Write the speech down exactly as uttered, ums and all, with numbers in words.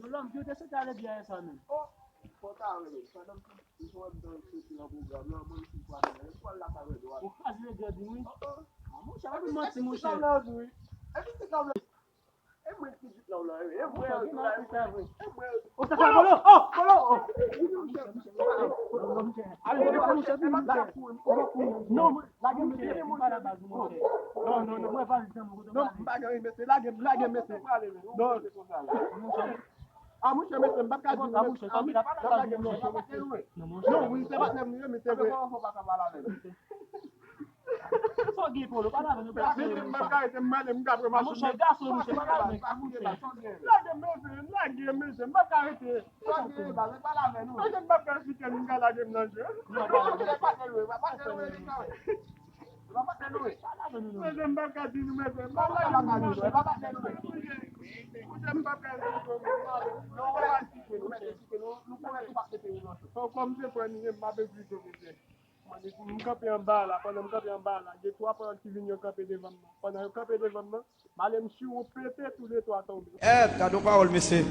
Yon lòm ki yo te sot ale byen sa menm. Oh, fò ta wè menm. Pandan m sot nan pwogram la, mwen si kwa nan, kwa la pa wè dwa. Ou kraze le grèd wi. Oh, oh. Ah, monchè, pa vin manti, monchè. E mwen ki di la w la, e mwen yo di la. E mwen yo di la, e mwen yo di la. O sa sa Polo! Oh! Polo! Oh! Ale, ale, ale, ale. Non, lage m, mesye, m pa nan baz ou, monchè. Non, non, non. Mwen pa janm kote. Non, m pa gen mesye, lage m, lage m, mesye. Non. Ah, monchè, mesye, m pa ka di nou, mesye. Ah, monchè, pa nan baz ou, monchè. Non, wi, se patnè m li ye, mesye. Sa w gen, Polo? Pale avè nou, pale avè nou. Mesye, m pa ka rete, m ale, m ka pran machin. Monchè, gason, monchè, pale avè nou, monchè. Lage m, mesye, lage m, mesye, m pa ka rete. Mesye, m pa ka esplike nou, m ka lage m nan je. Mesye, m pa ka di nou, mesye, m pa lage m nan je. Mesye, m pa ka esplike nou, m ale. Fò kòm se frè nou ye, m ap esplike nou, mesye. M kanpe anba la, pandan m kanpe anba la, gen twa pawòl ki vin yo kanpe devan m nan. Pandan yo kanpe devan m nan, m ale m chire yon pete, toulètwa tonbe. Eh, gade yon pawòl, mesye.